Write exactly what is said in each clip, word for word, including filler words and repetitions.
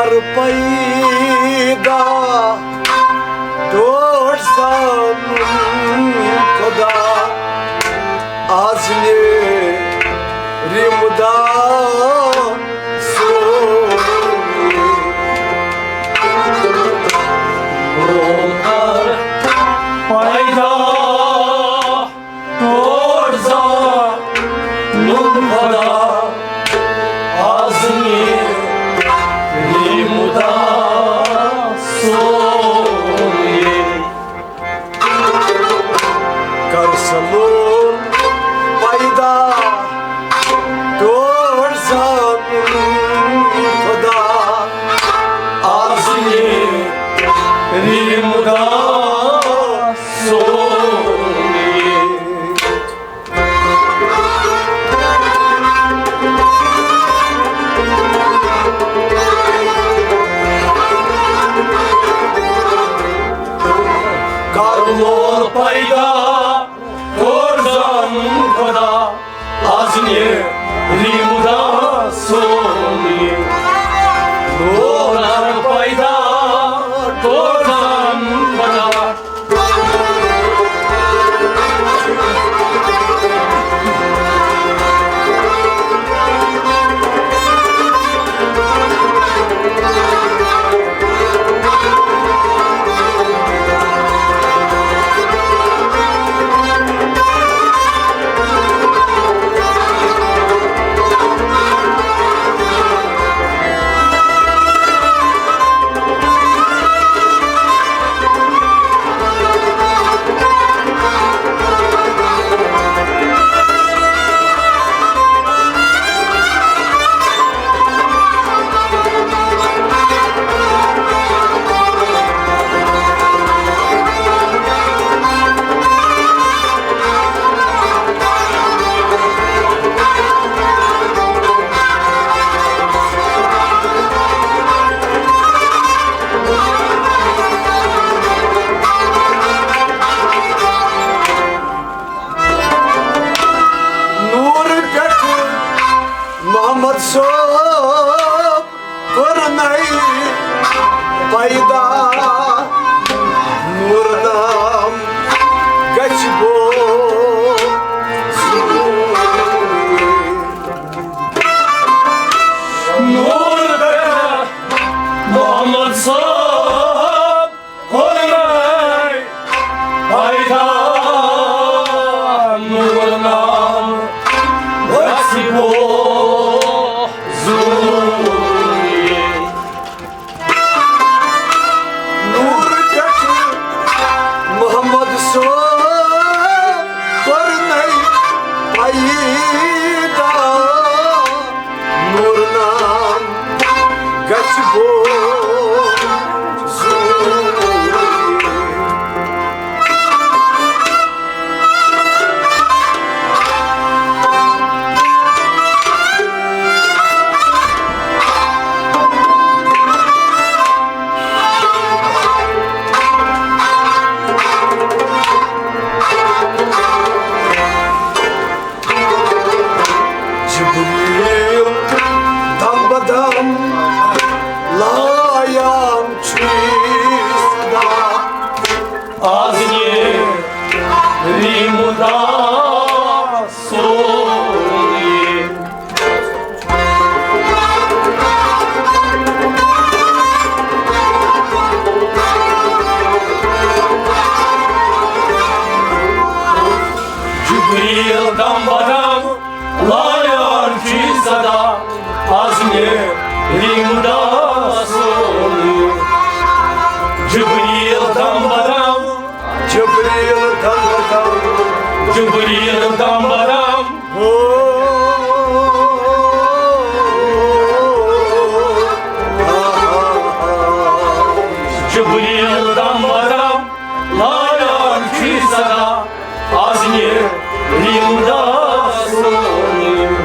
پیدا ٹوٹھ زانُن خدا، از نیرِ مُدا سون۔ پیدا ٹوٹھ زانُن خدا، از نیرِ مُدا سون۔ کر سلوم پیدا ٹوٹھ زانُن خدا، از نیرِ مُدا سون۔ کر لول پیدا ٹوٹھ زانُن خدا، از نیرِ مُدا سون۔ لول پیدا ٹوٹھ زانُن خدا، نور پٮ۪ٹھٕ محمد صٲب کوٚرنَے پیدا۔ نور نام گژھِ بوزُن۔ نور پٮ۪ٹھٕ محمد صٲب کوٚرنَے پیدا۔ نور نام گژھِ بوزُن۔ نور پٮ۪ٹھٕ محمد صٲب کوٚرنَے پیدا۔ نور نام گژھِ بوزُن۔ جبریل دم بدم لایان چھُے صدا۔ از نیرِ مُدا سون۔ جبریل دم بدم لایان چھُے صدا، از نیرِ مُدا سون۔ جبریل دم بدم، جبریل دم بدم، جبریل دم بدم۔ ہو۔ جبریل دم بدم لایان چھُے صدا، از نیرِ مُدا سون۔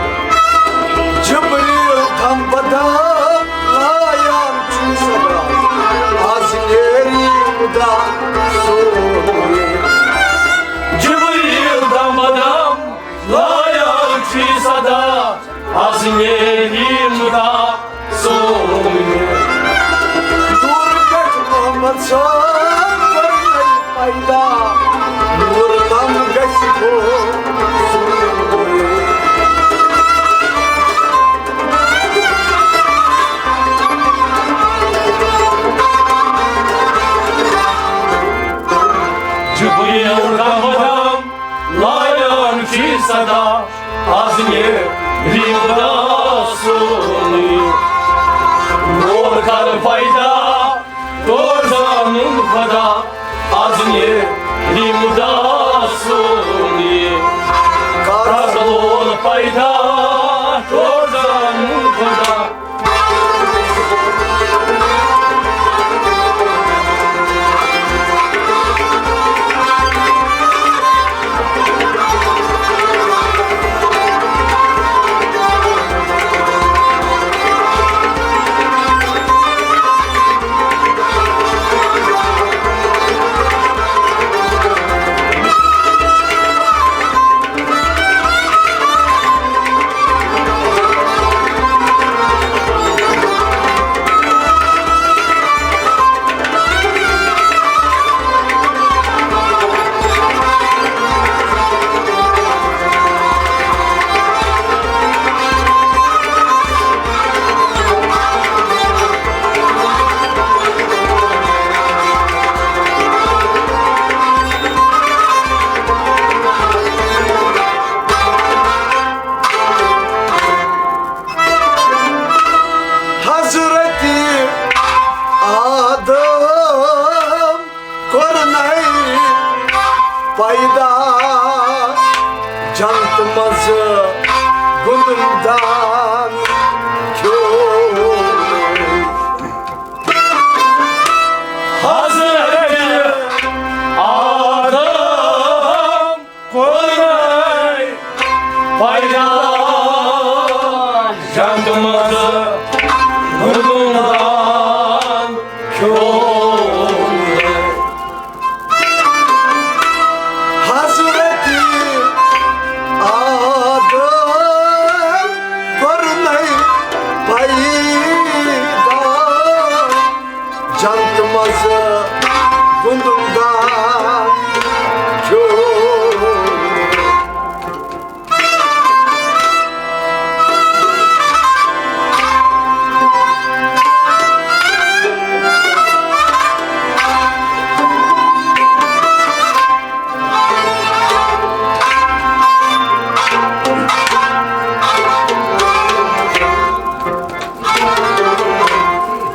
جبریل دم بدم لایان چھُے صدا، از نیرِ مُدا سون۔ جبریل دم بدم لایان چھُے صدا، از نیرِ مُدا سون۔ ژٕ کوٚرنَے پیدا، نوٗر نم گژھِ ہو سُہ۔ جبریل قدم لایان چھی صدا، از نیرِ خدا سونُے۔ نوٗر کر پیدا، توڑ زانُن خدا، از نیرِ خدا سونُے۔ کر لول پیدا، توڑ زانُن خدا۔ حضرت آدم کوٚرنَے پیدا، جنت منٛز گُنٛدُن دان کھیوٚو۔ حضرت آدم کوٚرنَے پیدا، جنت منٛز گُنٛدُن دان کھیوٚو۔ حضرت آدم کوٚرنَے پیدا، جنت منٛز گُنٛدُن دان کھیوٚو۔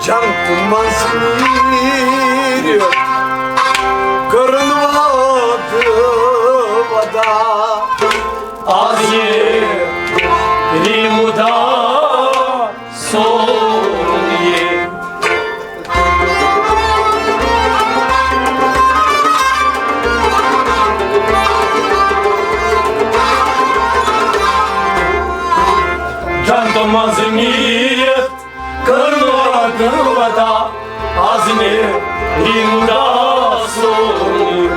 جنت منٛز نیٖرِتھ کٔرٕن وعدٕ ودا۔ از یہِ ریٖمہٕ دار سون یہِ۔ جنت منٛز نیٖرِتھ کٔرٕن وعدٕ ودا، از نیرِ ریٖمہٕ دار سون۔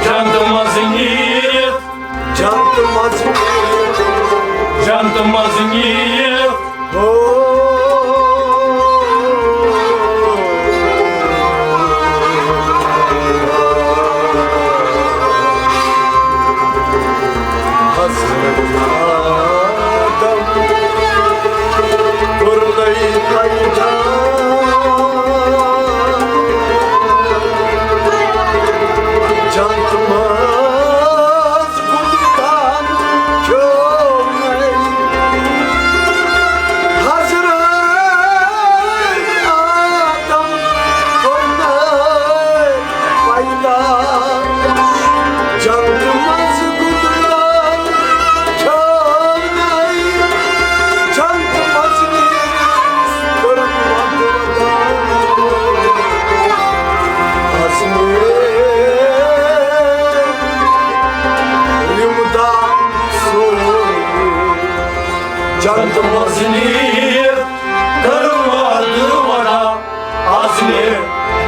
جنت منٛز نیٖرِتھ، جنت منٛز نیٖرِتھ، جنت منٛز نیٖرِتھ۔ ہو۔ حضرت آدم کوٚرنَے پیدا۔ جنت منٛز گُنٛدُن دان کھیوٚونَے۔ حضرت آدم کوٚرنَے پیدا۔ جنت منٛز گُنٛدُن دان کھیوٚونَے۔ جنت منٛز نیٖرِتھ کٔرٕن وعدٕ ودا۔ از نیرِ ریٖمہٕ دار سون۔ جنت منٛز نیٖرِتھ کٔرٕن وعدٕ ودا۔ از نیرِ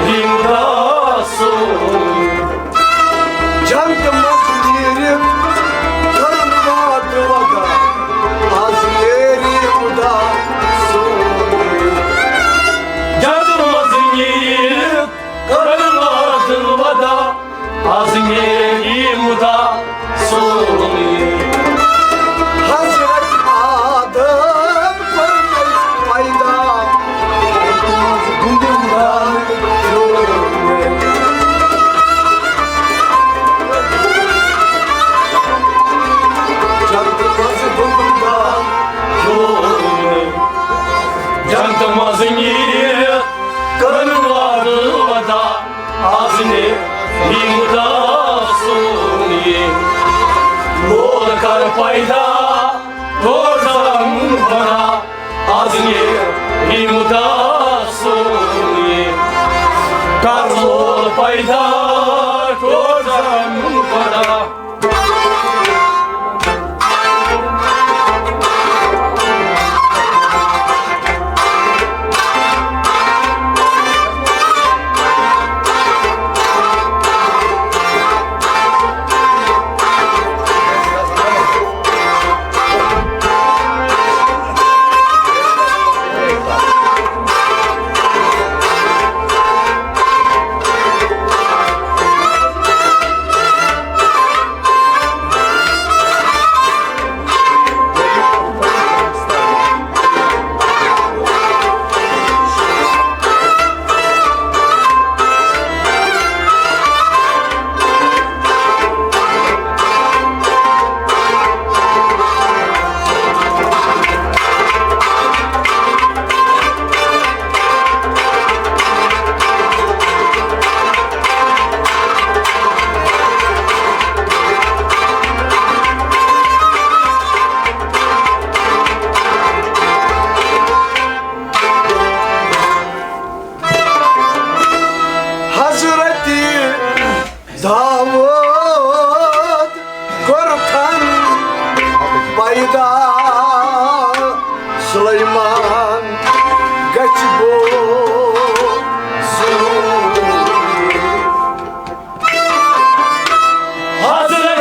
ریٖمہٕ دار سون۔ جنت منٛز نیٖرِتھ کٔرٕن وعدٕ ودا۔ از نیرِ ریٖمہٕ دار سون۔ جنت منٛز نیٖرِتھ از میری مدا سونی۔ حضرت آدم پر پیدا۔ جنت منٛز بُمبُل دار۔ جنت منٛز نیٖرِتھ کٔر وعدٕ ودا۔ از نے یہِ مدا سونی۔ مول کر پیدا روزن بنا۔ از نے یہِ مدا سونی۔ کر مول پیدا روزن بنا۔ حضرت داوود کوٚرتھن پیدا، سلیمان گژھِ بوزُن۔ حضرت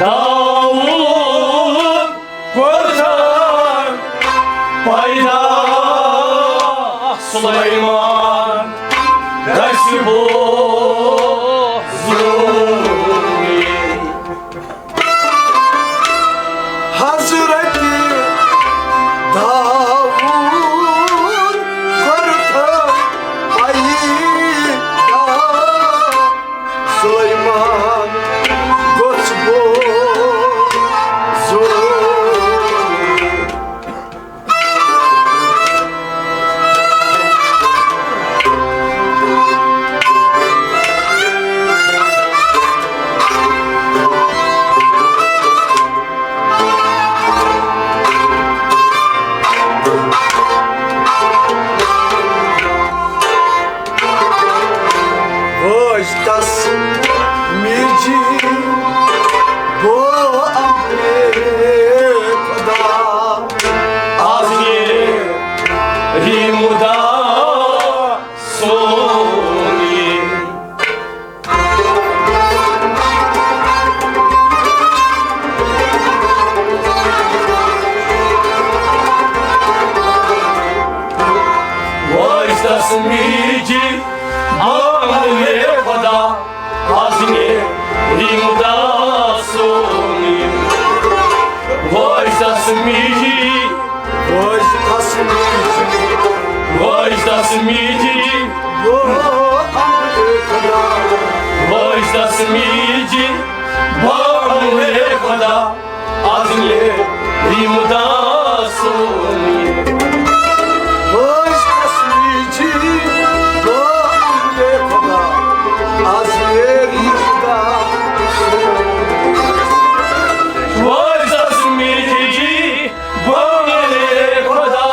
داوود کوٚرتھن پیدا، سلیمان گژھِ بوزُن۔ حضرت داوود کوٚرتھن پیدا، سلیمان گوٚژھ بوزُن۔ وٲج تس میٖجی بو امرِ خدا۔ از یہِ مدا سونی۔ وٲج تس میٖجی بو امرِ خدا۔ از نے یہِ مدا سونی۔ وٲج تس میٖجی۔ وٲج تس میٖجی۔ وٲج تس میٖجی۔ بو امرِ خدا۔ وٲج تس میٖجی۔ بو امرِ خدا۔ از نے یہِ مدا سونی۔ وٲج تس میٖجی بو امرِ خدا۔ از نے یہِ مدا سونی۔ وٲج تس میٖجی بو امرِ خدا۔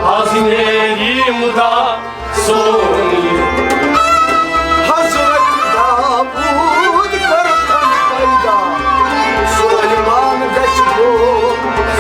از نے یہِ مدا سونی۔ حضرت داوود کوٚرتھن پیدا، سلیمان گژھِ بوزُن۔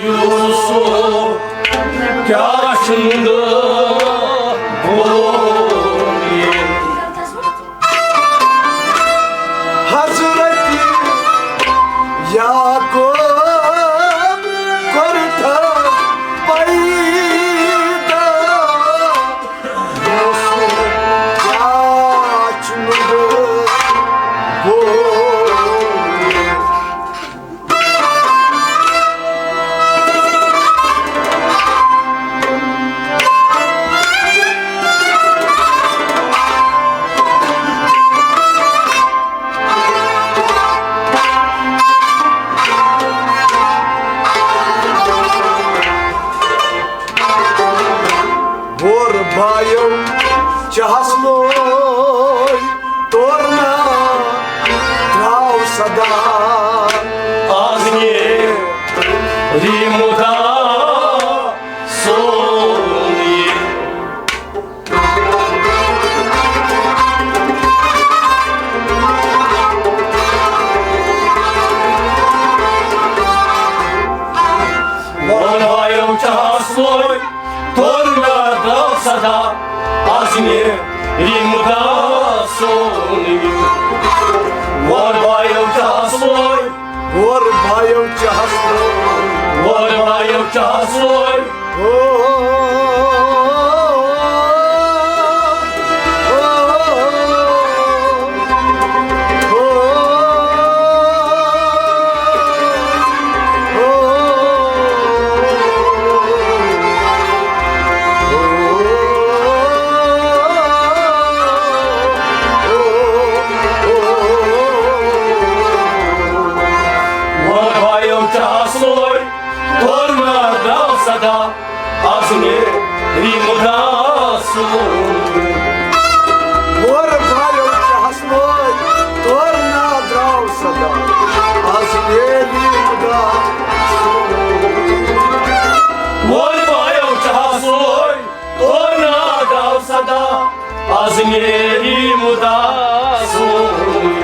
یوسف کیٛاہ چھُنہٕ بوٚل یہِ؟ حضرت یعقوب کوٚرتھن پیدا، یوسف کیٛاہ چھُنہٕ بوٚل یہِ؟ ہور بایو چہس لوے تورنا درٛاو صدا۔ آز نیری مُدا سون یہِ۔ وَن وایو چہس لوے تورنا درٛاو صدا، آز نیری مُدا سون یہِ۔ وَن وایو چہس لوے، ہور بایو چہس لوے، وَن وایو چہس لوے۔ ہو، ہو، ہو۔ وَن بایو چہس لوے، تورنا درٛاو صدا، آز نیری مُدا سون۔ ہور بایو چہس لوے، تورنا درٛاو صدا، آز نیری مُدا سون۔ وَن بایو چہس لوے، تورنا درٛاو صدا، آز نیری مُدا سون۔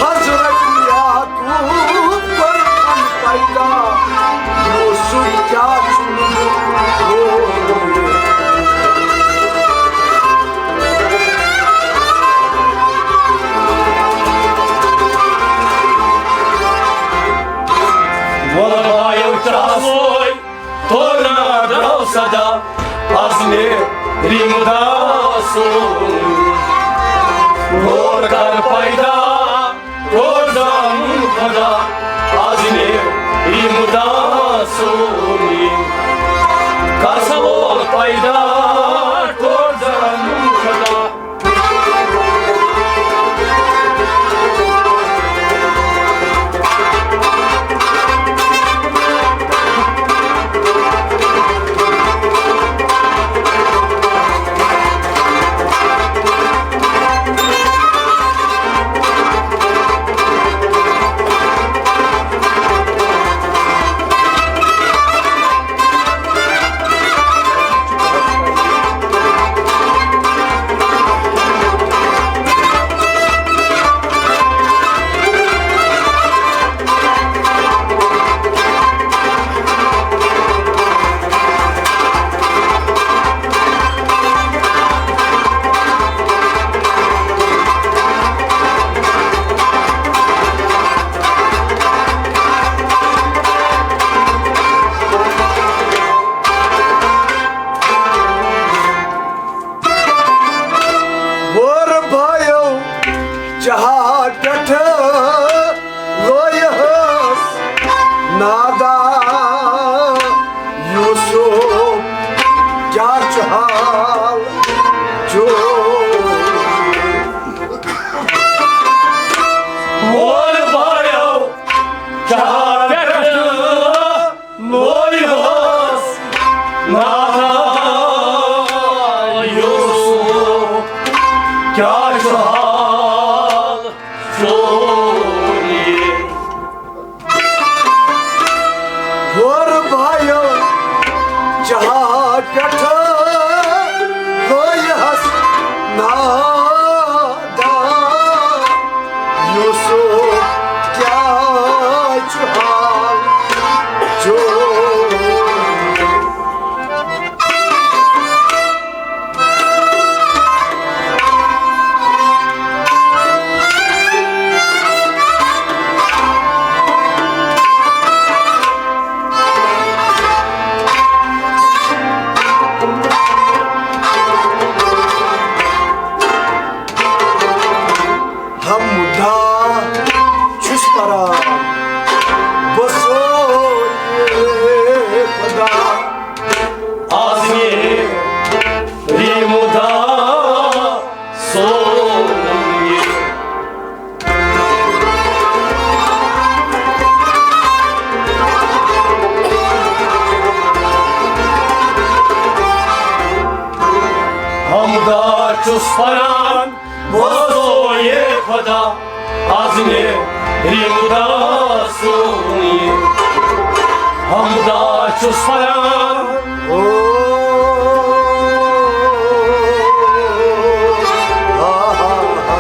حضرت یعقوب کوٚرتھن پیدا، یوسف کیٛاہ چھُنہٕ بوٚل یہِ؟ وَن بایو چہس لوے، تورنا درٛاو صدا، آز نیری مُدا سون۔ ہور کر پیدا، تور زانُن خدا، آز نیری مُدا سون۔ کر سا وول پیدا، تور زانُن خدا۔ ہور بایو چہا پٮ۪ٹھ لویہس نادا، یوسف کیٛاہ چھُ حال چون؟ ہور بایو چہا پٮ۪ٹھ لویہس نادا، یوسف کیٛاہ چھُ حال چون یہِ؟ ہور بایو چہا پٮ۪ٹھ لویہس نادا، یوسف کیٛاہ چھُ ہمدا چھُس پران بہٕ سوے خدا۔ آز نیرِ مُدا سوے۔ ہمدا چھُس پران بہٕ سوے خدا، آز نیرِ مُدا سوے۔ ہمدا چھُس پران۔ او، آ، آ، آ۔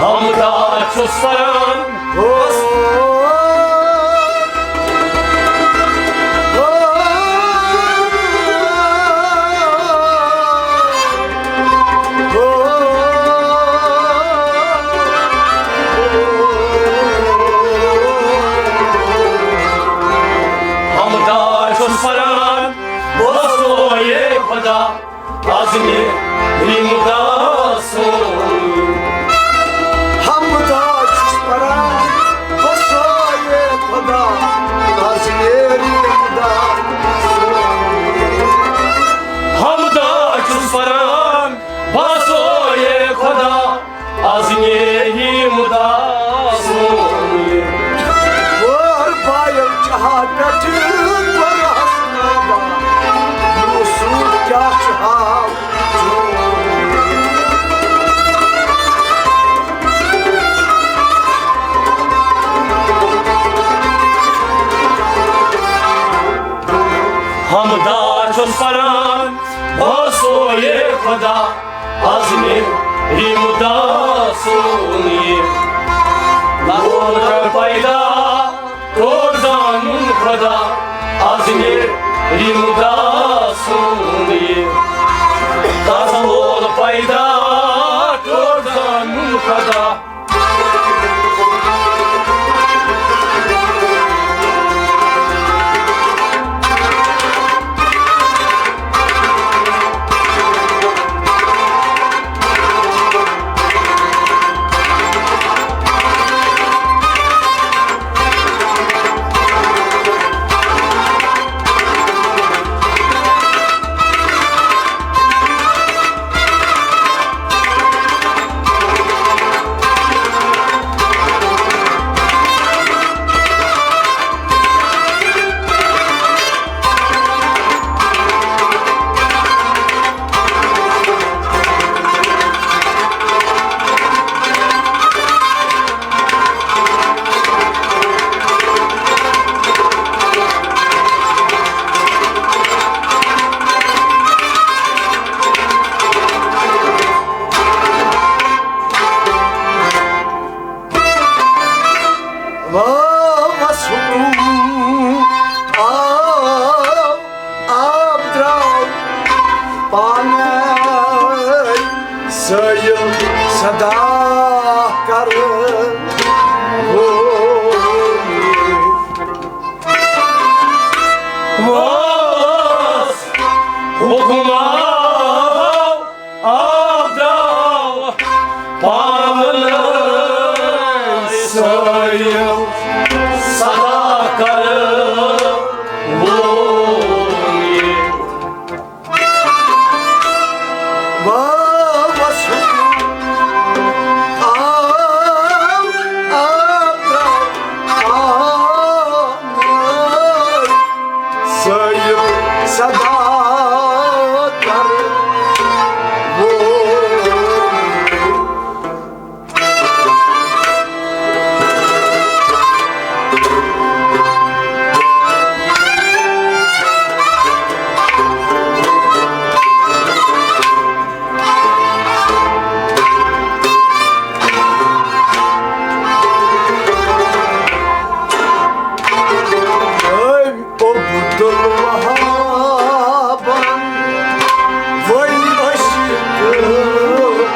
ہمدا چھُس پران۔ او، ہمدا چھُس پران، بہٕ سوے خدا، آز نیرِ مُدا سوے۔ ہمدا چھُس پران، بہٕ سوے خدا، آز نیرِ مُدا سوے۔ ہمدا چھُس پران، بہٕ سوے خدا، آز نیرِ مُدا سوے۔ وٲر بایَل چاہا پٮ۪ٹھٕ کوٚرہَس نادان، یوٗسُف کیٛاہ چھُ حال چون؟ ہمدا چھُس پران، بہٕ سوے خدا، آز نیرِ مُدا سوے۔ لوٗکھ پیدا کوٚر زانُن خدا، آز نیرِ مُدا سوے۔ تازٕ لول پیدا کوٚر زانُن خدا۔ واوس حُکُم آو، آب درٛاو پانے، سٲیِل صدا کر ووٚن۔ واوس حُکُم آو، آب درٛاو پانے، سٲیِل صدا کر ووٚن۔ واوس حُکُم آو، آب درٛاو پانے، سٲیِل صدا کر ووٚن۔ وہابن وۄنۍ عشق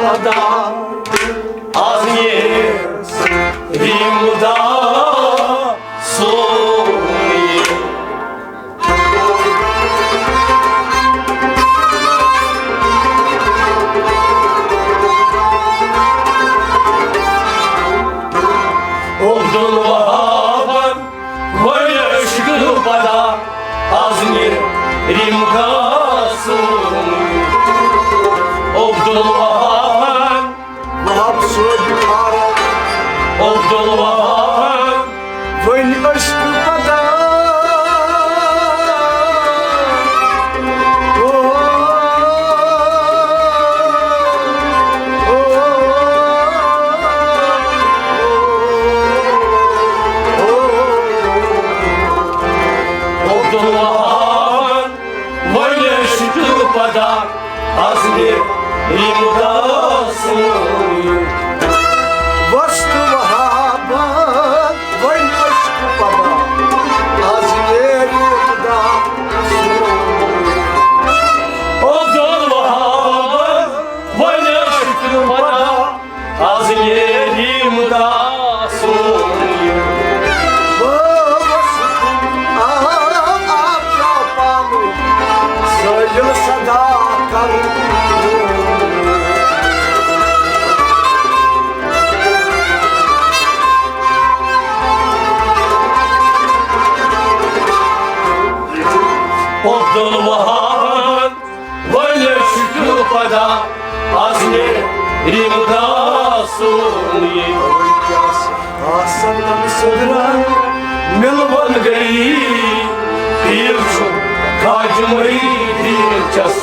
پدا، از نیرِ ریمدا سون۔ عبدالوہابن وۄنۍ عشق پدا، از نیرِ ریمدا سون۔ عبدالوہابن وہاب صٲب فاروق۔ عبدالوہابن وۄنۍ عشق پدا۔ او، او، او، او۔ عبدالوہابن وۄنۍ عشق پدا، از نیرِ ریمدا سون۔ وۄستہٕ وہابن وۄنۍ عشق پدا، از نیرِ ریمدا سون۔ عبدالوہابن وۄنۍ عشق پدا، از نیرِ ریمدا سون۔ بہٕ اوسُس آب، آب ترٛاو پانہٕ، سٲیِل صدا کرُن۔ عبدالوہابن وۄنۍ عشق پدا، از نیرِ ریمدا سون۔ آسن سدرن ملون گئی، پیٖر چھُ خاجمٕے پیٖر چھَس۔